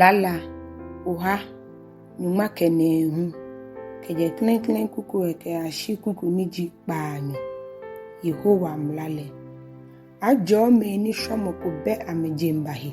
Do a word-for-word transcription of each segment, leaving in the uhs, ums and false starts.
Lala oha nyɔŋma kɛ nɛɛhu, kɛjɛ klɛŋklɛŋ kuku lɛ kɛyashi kuku ni ji kpaanyɔ. Yehowa mla lɛ. Ajɔɔ mɛi ni shwamɔ ko bɛ amɛjeŋba he,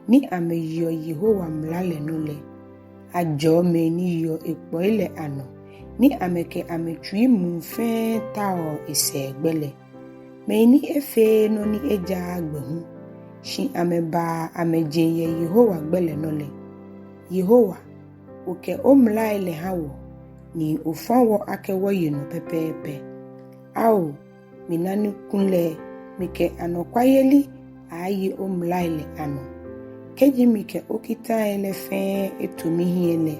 ni amɛyeɔ Yehowa mla lɛ nɔ lɛ. Ajɔɔ mɛi ni yeɔ ekpɔi lɛ anɔ, ni amɛkɛ amɛtsui muu fɛɛ taoɔ esɛɛgbɛ lɛ. Mɛi ni efeee nɔ ni ejaaa gbɛ hu, shi amɛbaa amɛjeŋ yɛ Yehowa gbɛ lɛ nɔ lɛ. Yehowa, okɛ omlai lɛ ha wɔ, ni ofa wɔ akɛ wɔye nɔ pɛpɛɛpɛ. Ao, mina ni kulɛ mikɛ anɔkwayeli aye omlai lɛ anɔ. Kɛji mikɛ okitai lɛ fɛɛ eto mihiɛ lɛ,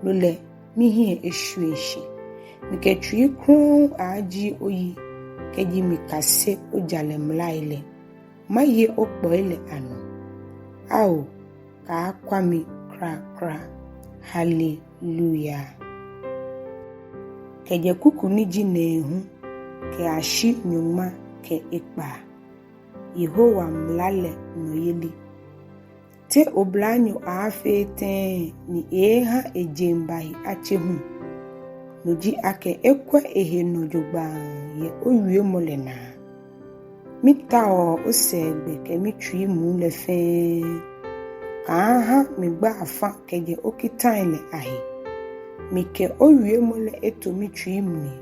no lɛ mihiɛ eshwieŋ shi. Mikɛ tsui krɔŋŋ ajie oyi, kɛji mikase ojalɛ mlai lɛ. Maye okpɔi lɛ anɔ. Ao, kaakwa mi kwraa kwraa. Haleluya. Kɛjɛ kuku ni ji nɛɛhu kɛyashi nyɔŋma kɛ ekpaa. Yehowa mla lɛ nɔyeli. Te oblanyo aaafee tɛŋŋ ni eeeha ejeŋba he atse hu? No ji akɛ ekwɛ ehe nɔ jogbaŋŋ yɛ owiemɔ lɛ naa. Mitaoɔ osɛɛgbɛ kɛ mitsui muu lɛ fɛɛ. Kaaha migba afa kɛjɛ okitai lɛ ahe. Mikɛ owiemɔ lɛ eto mitsui mli,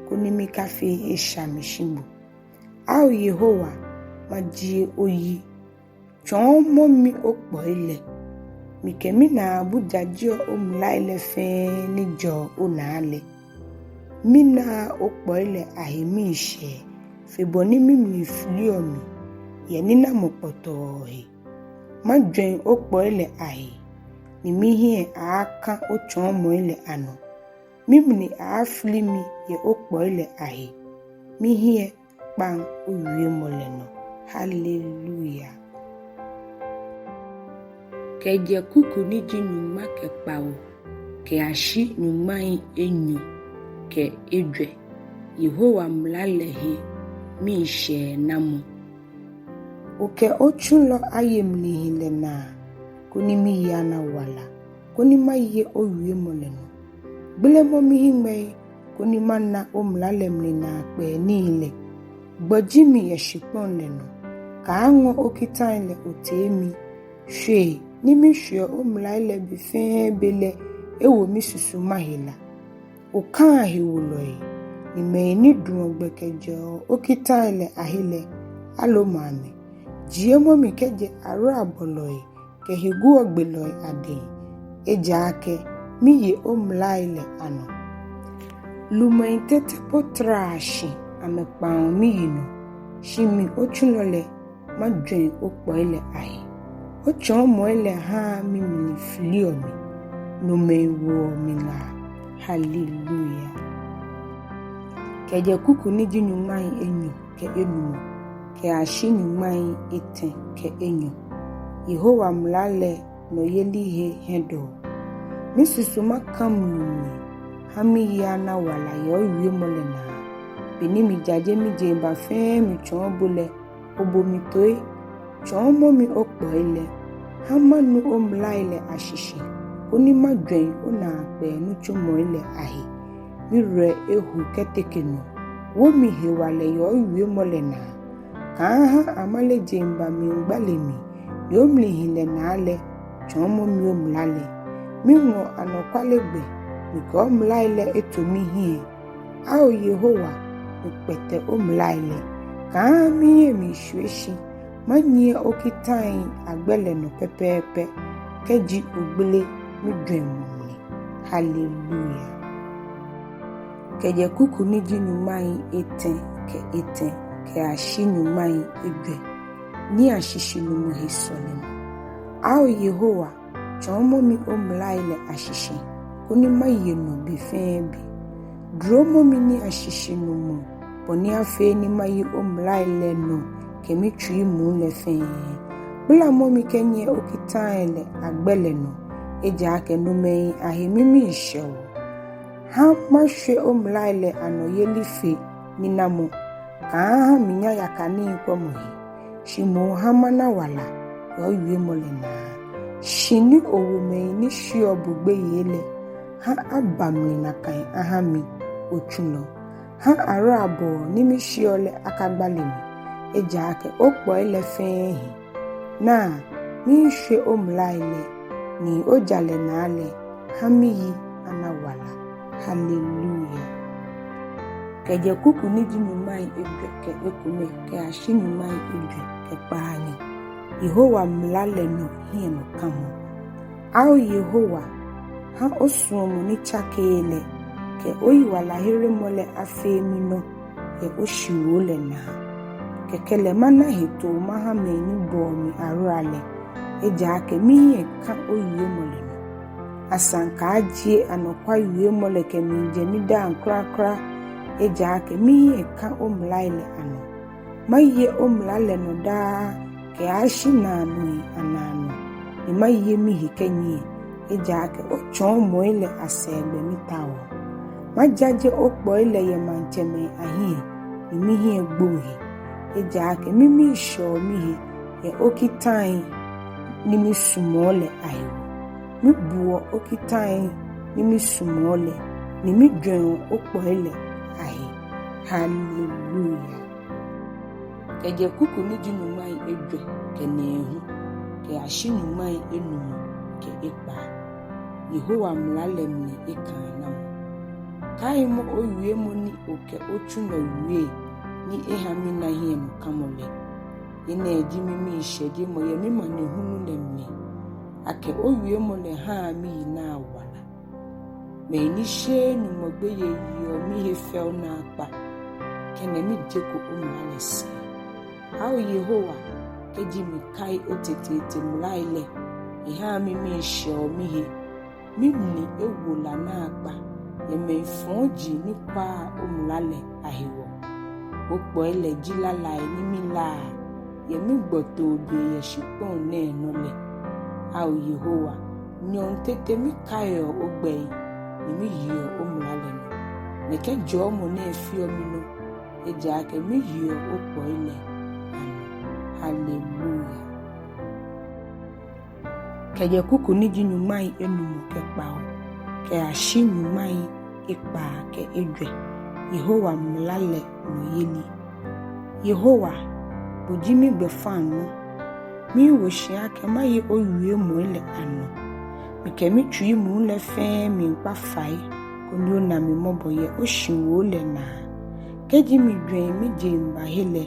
koni mikafee esha mishi bo. Ao Yehowa, majie oyi. Tsɔɔmɔ mi okpɔi lɛ. Mikɛ minaabu jajeɔ omlai lɛ fɛɛ ni jɛɔ onaa lɛ. Minaaa okpɔi lɛ ahe miishɛɛ, fe bɔ ni mimli filiɔ mi yɛ ninamɔ kpɔtɔɔ he. Majwɛŋ okpɔi lɛ ahe, ni mihiɛ aaaka otsɔɔmɔi lɛ anɔ. Mimli aaafili mi yɛ okpɔi lɛ ahe. Mihiɛ kpaŋ owiemɔ lɛ nɔ. Haleluya. Kɛjɛ kuku ni ji nyɔŋma kɛ kpawo kɛyashi nyɔŋmai enyɔ kɛ ejwɛ. Yehowa mla lɛ he miishɛɛnamɔ. Okɛ otsulɔ aye mlihilɛ naa, koni miyi ana wala, koni maye owiemɔ lɛ nɔ. Gbelemɔ mihiŋmɛi, koni mana omla lɛ mli naakpɛɛ nii lɛ. Gbɔji mi yɛ shikpɔŋ lɛ nɔ. Kaaŋɔ okitai lɛ otee mi. Shwee ni mishweɔ omlai lɛ be fɛɛ be lɛ ewo misusuma hela. Okaa hewolɔi, ni mɛi ni duɔ gbɛ kɛjɛɔ okitai lɛ ahe lɛ, alomɔ amɛ. Jiemɔ mi kɛjɛ ahorabɔlɔi kɛ heguɔgbelɔi adɛŋ, ejaakɛ miye omlai lɛ anɔ. Lumɛi tete po taraa shi amɛkpaŋɔ miyi nɔ, shi mi otsulɔ lɛ, majwɛŋ okpɔi lɛ ahe. Otsɔɔmɔi lɛ haa mimli filiɔ mi, nomɛi woɔ mi ŋaa. Haleluya. Kɛjɛ kuku ni ji nyɔŋmai enyɔ kɛ enumɔ kɛyashi nyɔŋmai etɛ kɛ enyɔ. Yehowa mla lɛ nɔyeli he hiɛdɔɔ. Misusuma ka mlu mli, ha miyi ana wala yɛ owiemɔ lɛ naa. Beni mijaje mijeŋba fɛɛ mitsɔɔ bo lɛ, obo mi toi. Tsɔɔmɔ mi okpɔi lɛ. Ha manu omlai lɛ ashishi, koni majwɛŋ onaakpɛɛ nitsumɔi lɛ ahe. Miwerɛ eho kɛteke nɔ. Wo mi hewalɛ yɛ owiemɔ lɛ naa. Kaaha amale jeŋba miigbale mi, ni omlihilɛ naa lɛ, tsɔɔmɔ mi omla lɛ. Miŋɔ anɔkwale gbɛ, mikɛ omlai lɛ eto mihiɛ. Ao Yehowa, mikpɛtɛ omlai lɛ. Kaaha mihiɛ miishwie shi, manyiɛ okitai agbɛ lɛ nɔ pɛpɛɛpɛ, kɛji ogbele mijwɛŋmɔ mli. Haleluya. Kɛjɛ kuku ni ji nyɔŋmai etɛ kɛ etɛ kɛyashi nyɔŋmai ejwɛ. Niiashishinumɔ he sɔlemɔ. Ao Yehowa, tsɔɔmɔ mi omlai lɛ ashishi, koni maye nɔ be fɛɛ be. Duromɔ mi niiashishinumɔ, bɔ ni afee ni maye omlai lɛ nɔ kɛ mitsui muu lɛ fɛɛ. Kplamɔ mi kɛnyiɛ okitai lɛ agbɛ lɛ nɔ, ejaakɛ nomɛi ahe mimii shɛɔ. Ha mashwe omlai lɛ anɔyeli fe ninamɔ. Kaaha minya yaka nii kwɛmɔ he, shi moŋ ha mana wala yɛ owiemɔ lɛ naa. Shi ni owo mɛi ni sheɔ bo gbeyei lɛ, ha aba mli nakai aha mi, otsulɔ. Ha ahorabɔɔ ni misheɔ lɛ akagbale mi, ejaakɛ okpɔi lɛ fɛɛ hi. Naa, miishwe omlai lɛ, ni ojalɛ naa lɛ, ha miyi ana wala. Haleluya. Kɛjɛ kuku ni ji nyɔŋmai ejwɛ kɛ ekome kɛyashi nyɔŋmai ejwɛ kɛ kpaanyɔ. Yehowa mla lɛ nɔ hiɛnɔkamɔ. Ao Yehowa, ha osuɔmɔ ni tsakeee lɛ, kɛ oyiwalaheremɔ lɛ afee minɔ yɛ oshiwoo lɛ naa. Kɛkɛ lɛ mana hetoo maha mɛi ni bɔɔ mi ahora lɛ, ejaakɛ mihiɛ ka owiemɔ lɛ nɔ. Asaŋ kaajie anɔkwa wiemɔ lɛ kɛmiijɛ midaaŋ kwraa kwraa, ejaakɛ mihiɛ ka omlai lɛ anɔ. Maye omla lɛ nɔ daa kɛyashi naanɔi anaanɔ, ni maye mihe kɛnyiɛ, ejaakɛ otsɔɔmɔi lɛ asɛɛgbɛ mitaoɔ. Majaje okpɔi lɛ yɛ maŋtsɛmɛi ahiɛ, ni mihiɛ gboŋ he, ejaakɛ mimii shɛɔ mihe yɛ okitai ni misumɔɔ lɛ ahewɔ. Mibuɔ okitai ni misumɔɔ lɛ, ni mijwɛŋɔ okpɔi lɛ ahe. Haleluya. Kɛjɛ kuku ni ji nyɔŋmai ejwɛ kɛ nɛɛhu kɛyashi nyɔŋmai enumɔ kɛ ekpaa. Yehowa mla lɛ mli ekaanamɔ. Kaimɔ owiemɔ ni okɛ otsulɔ wie ni eha mina hiɛnɔkamɔ lɛ. Enɛ ji mimiishɛjemɔ yɛ mimanehulu lɛ mli, akɛ owiemɔ lɛ haa miyi naa wala. Mɛi ni sheee Nyɔŋmɔ gbeyei yeɔ mihe fɛo naakpa, kɛlɛ mijeko omla lɛ sɛɛ. Ao Yehowa, kɛji mikai oteteete mlai lɛ, ehaa mimii shɛɔ mihe. Mimli ewo la naakpa yɛ mɛi fɔji ni kwaa omla lɛ ahewɔ. Okpɔi lɛ ji lalai ni milaa yɛ migbɔtoo be yɛ shikpɔŋ nɛɛ nɔ lɛ. Ao Yehowa, nyɔɔŋ tete mikaiɔ ogbɛi, ni miyeɔ omla lɛ nɔ. Nɛkɛ jɔɔmɔ nɛɛ feɔ minɔ, ejaakɛ miyeɔ okpɔi lɛ anɔ. Haleluya. Kɛjɛ kuku ni ji nyɔŋmai enumɔ kɛ kpawo kɛyashi nyɔŋmai ekpaa kɛ ejwɛ. Yehowa mla lɛ nɔyeli. Yehowa, bo ji migbɛfaŋnɔ. Miiwo shi akɛ maye owiemɔi lɛ anɔ. Mikɛ mitsui muu lɛ fɛɛ miikpa fai, koni ona mi mɔbɔ yɛ oshiwoo lɛ naa. Kɛji mijwɛŋ mijeŋba he lɛ,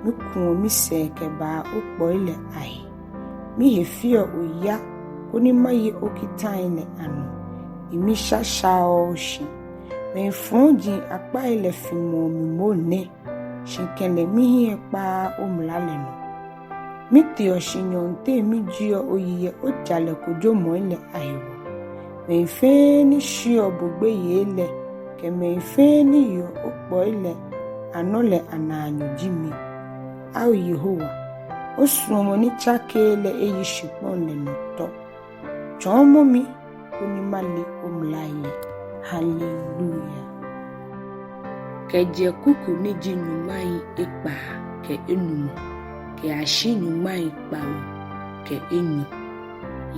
mikuɔ misɛɛ kɛbaa okpɔi lɛ ahe. Mihe feɔ oya koni maye okitai lɛ anɔ, ni mishashaooo shi. Mɛi fɔji akpai lɛ fimɔɔ mi moŋ nɛ, shi kɛlɛ mihiɛ kpaaa omla lɛ nɔ. Miteɔ shi nyɔɔŋteŋ mijieɔ oyi yɛ ojalɛ kojomɔi lɛ ahewɔ. Mɛi fɛɛ ni sheɔ bo gbeyei lɛ kɛ mɛi fɛɛ ni yeɔ okpɔi lɛ anɔ lɛ anaanyo ji mi. Ao Yehowa, osuɔmɔ ni tsakeee lɛ eyi shikpɔŋ lɛ nɔ tɔ. Tsɔɔmɔ mi koni male omlai lɛ. Haleluya. Kɛjɛ kuku ni ji nyɔŋmai ekpaa kɛ enumɔ kɛyashi nyɔŋmai kpawo kɛ enyɔ.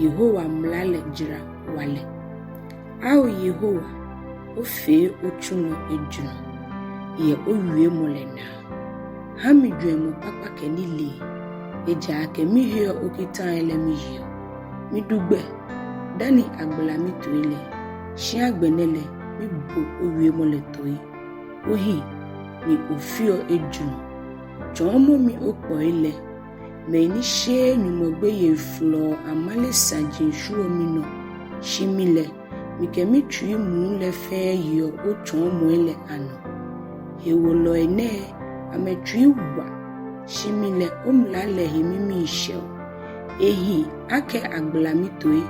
Yehowa mla lɛ jara walɛ. Ao Yehowa, ofee otsulɔ ejurɔ yɛ owiemɔ lɛ naa. Ha mi jwɛŋmɔ kpakpa kɛ nilee, ejaakɛ miheɔ okitai lɛ miyeɔ. Midu gbɛ dani agbala mitoi lɛ, shi agbɛnɛ lɛ mibo owiemɔ lɛ toi. Ohi ni ofeɔ ejurɔ. Tsɔɔmɔ mi okpɔi lɛ. Mɛi ni sheee Nyɔŋmɔ gbeyei folɔɔ amale saji shwieɔ minɔ, shi mi lɛ, mikɛ mitsui muu lɛ fɛɛ yeɔ otsɔɔmɔi lɛ anɔ. Hewolɔi nɛɛ, amɛtsui wa, shi mi lɛ omla lɛ he mimii shɛɔ. Ehi akɛ agbala mitoi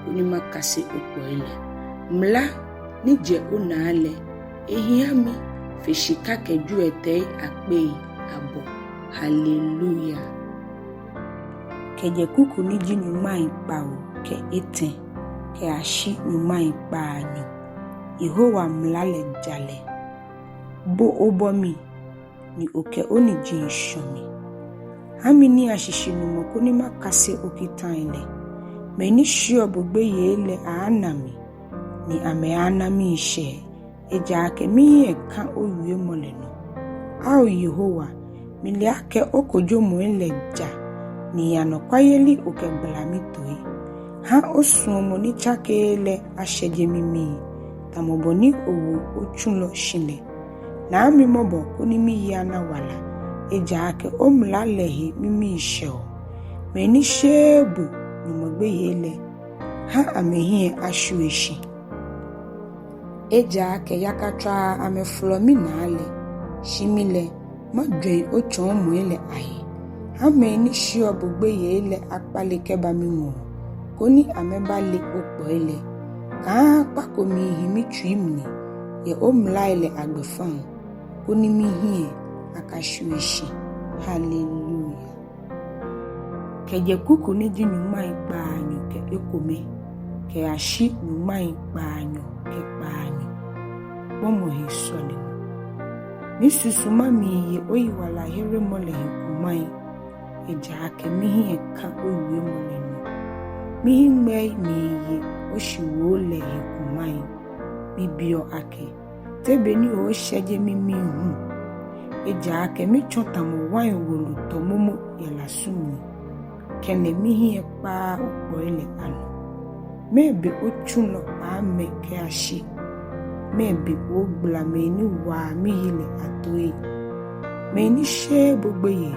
koni makase okpɔi lɛ. Mla ni jɛ onaa lɛ, ehi ha mi fe shika kɛ jwiɛtɛi akpei abɔ. Haleluya. Kɛjɛ kuku ni ji nyɔŋmai kpawo kɛ etɛ kɛyashi nyɔŋmai kpaanyɔ. Yehowa mla lɛ jalɛ. Bo obɔ mi, ni okɛ oniji shɔ mi. Ha mi nii ashishinumɔ koni makase okitai lɛ. Mɛi ni sheɔ bo gbeyei lɛ aaana mi, ni amɛaana miishɛɛ, ejaakɛ mihiɛ ka owiemɔ lɛ nɔ. Ao Yehowa, mile akɛ okojomɔi lɛ ja, ni anɔkwayeli okɛgbala mitoi. Ha osuɔmɔ ni tsakeee lɛ ashɛje mimii, tamɔ bɔ ni owo otsulɔ shi lɛ. Naa mi mɔbɔ koni miyi ana wala, ejaakɛ omla lɛ he mimii shɛɔ. Mɛi ni sheee bo Nyɔŋmɔ gbeyei lɛ, ha amɛhiɛ ashwie shi. Ejaakɛ yakatswaa amɛfolɔ minaa lɛ, shi mi lɛ, majwɛŋ otsɔɔmɔi lɛ ahe. Ha mɛi ni sheɔ bo gbeyei lɛ akpale kɛba miŋɔɔ, koni amɛbale okpɔi lɛ. Kaakpa ko miihi mitsui mli yɛ omlai lɛ agbɛfaŋ, koni mihiɛ akashwie shi. Hallelujah. Kɛjɛ kuku ni ji nyɔŋmai kpaanyɔ kɛ ekome kɛyashi nyɔŋmai kpaanyɔ kɛ kpaanyɔ. Kpɔmɔ he sɔlemɔ. Misusuma miiye oyiwalaheremɔ lɛ he kumai, ejaakɛ mihiɛ ka owiemɔ lɛ nɔ. Mihiŋmɛi miiye oshiwoo lɛ he kumai. Mibiɔ akɛ, te be ni oooshɛje mimii hu? Ejaakɛ mitsɔ tamɔ wain wolo tɔ momo yɛ lasu mli. Kɛlɛ mihiɛ kpaaa okpɔi lɛ anɔ. Mɛɛ be otsulɔ aaamɛ kɛyashi? Mɛɛ be ooogbala mɛi ni waa miyi lɛ atoi? Mɛi ni sheee bo gbeyei,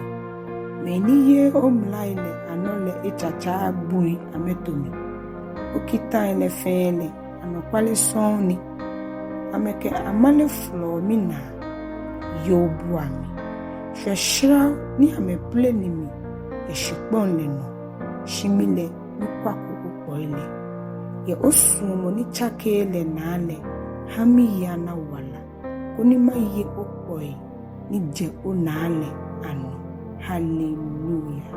mɛi ni yeee omlai lɛ anɔ lɛ etsatsaa bui amɛto mi. Okitai lɛ fɛɛ lɛ, anɔkwale sɔŋŋ ni. Amɛkɛ amale folɔɔ minaa, yoo bua mi. Shwɛ shrao ni amɛpleni mi yɛ shikpɔŋ lɛ nɔ, shi mi lɛ mikwako okpɔi lɛ. Yɛ osuɔmɔ ni tsakeee lɛ naa lɛ, ha miyi ana wala, koni maye okpɔi ni jɛ onaa lɛ anɔ. Hallelujah.